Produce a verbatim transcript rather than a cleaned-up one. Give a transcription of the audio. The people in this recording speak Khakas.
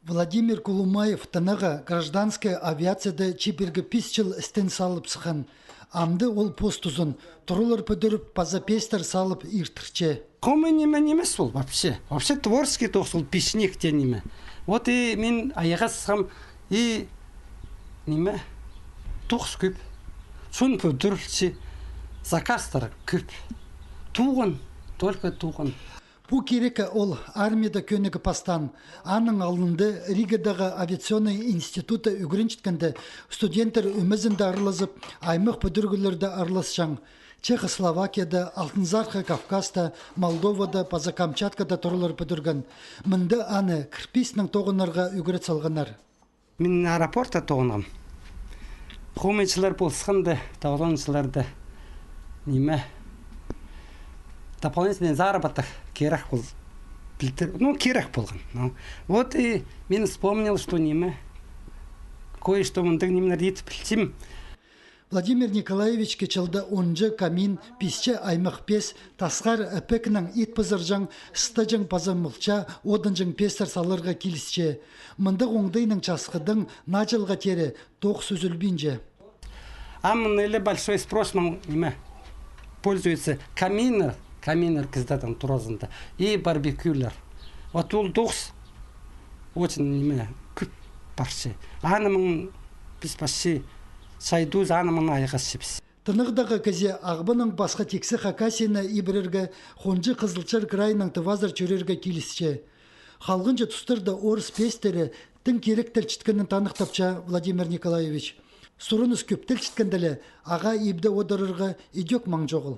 Владимир Кулумаев тынағ гражданская авиацияда чибіргі пис чыл істен салып сыххан. Амды ол пос тузын туралар пӱдіріп, паза пестер салып иртірче. Хомай ниме нимес ол вообще. Вообще творческий тоғыс ол, пичнек те ниме. Вот и мин айаға сыххам, и ниме, тоғыс кӧп. Чон пӱдірілче, заказтар кӧп. Туған, только туған. Пу кирекке ол армияда кӧнігі пастаан. Аның алнында Ригадағы авиационный институтта ӱгренчеткенде, студенттер ӧмезінде аралазып, аймах пӱдіріглерде араласчаң. Чехословакияда, Алтынзархы Кавказта, Молдовада паза Камчаткада туралар пӱдірген. Мында аны кірпісінең тоғынарға ӱгрет салғаннар. Мин аэропортта тоғынғам. Хомайчылар полысханда, тоғызонынҷы чылларда, ниме, дополнительный заработок керек пол-, пілдір-, ну, керек полған. Ну, вот и мин вспомнил, что ниме, кое-что мындағ нимелер ит пілчем. Владимир Николаевичке чылда онҷа Камин, писче Аймах пес, тасхар іпекнең ит пызырҷаң, сыхтаҷаң паза мулча, одынҷаң пестер саларға килісче. Мындағ оңдайнаң часхыдаң наа чылға теере тоғыс ӱзӱлбинче. Ам наиле большой спрос, мын, ниме, пользуются каминнер, каминнер кізілернің туразында и барбекюлер. Вот ол тоғыс очень, ниме, кӧп парча. Аны мын піс почти чайдуз, аны мын айғасчабыс. Тынағдағы кізі Ағбаннаң пасха тиксі Хакасияны ибірерге, хонҷы Хызылчар крайнаң Тывазар чӧрерге килісче. Халғанҷы тустарда орыс пестері тың киректелчеткенін таныхтапча Владимир Николаевич. Сурыныс кӧптелчеткенде ле, ағаа ибде одырарға идӧк маң чоғыл.